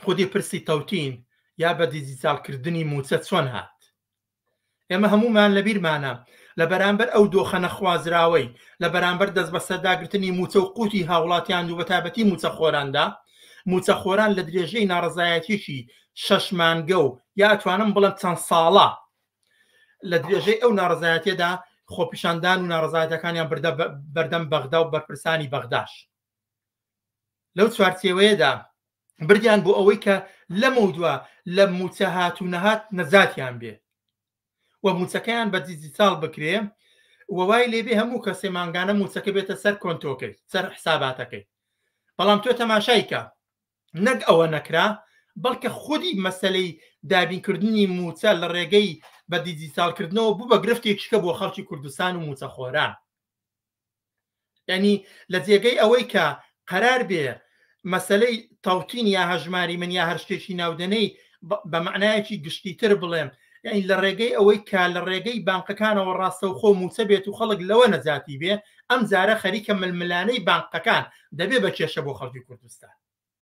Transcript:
خودی پرسی تەوتین یا بە دیجیتاڵکردنی مووچە چۆن هات؟ ئێمە هەموومان لەبیرمانە لە بەرامبەر ئەو دۆخە نەخوازراوەی لە بەرامبەر دەستبەسەرداگرتنی مووچە و قوتی هاوڵاتیان و بەتایبەتی مووچەخۆراندا، مووچەخۆران لە درێژەی ناڕەزایەتیەکی شەش مانگە و یا ئەتوانم بڵێم چەند ساڵە لە درێژەی ئەو ناڕەزایەتیەدا خۆپیشاندان و ناڕەزایەتەکانیان بردە بەردەم بەغدا و بەرپرسانی بەغداش لەو چوارچێوەیەدا بردیان بۆ ئەوەی کە لەمەودوا لە مووچە هات و نەهات نەجاتیان بێ و مووچەکەیان بە دیجیتاڵ بکرێ و وای لێبێ هەموو کەسێ مانگانە مووچەکە بێتە سەر کۆنتۆکەی سەر حساباتەکەی. بەڵام تۆ تەماشای کە نەک ئەوە نەکرا بەڵکە خودی مەسەلەی دابینکردنی مووچە لە ڕێگەی بە دیجیتاڵکردنەوە بوو بە گرفتێکیکە بۆ خەڵکی کوردستان و مووچەخۆران. یعنی لە جێگەی ئەوەی کە قەرار بێ مەسەلەی تەوتین یا هەژماری من یا هەر شتێکی ناودەنەی بە مەعنایەکی گشتیتر بڵێم یعنی لە ڕێگەی ئەوەی کە لە ڕێگەی بانقەکانەوە ڕاستەوخۆ موچە بێت و خەڵک لەوە نەجاتی بێ ئەم جارە خەریکە ململانەی بانقەکان دەبێ بە کێشە بۆ خەڵکی کوردستان.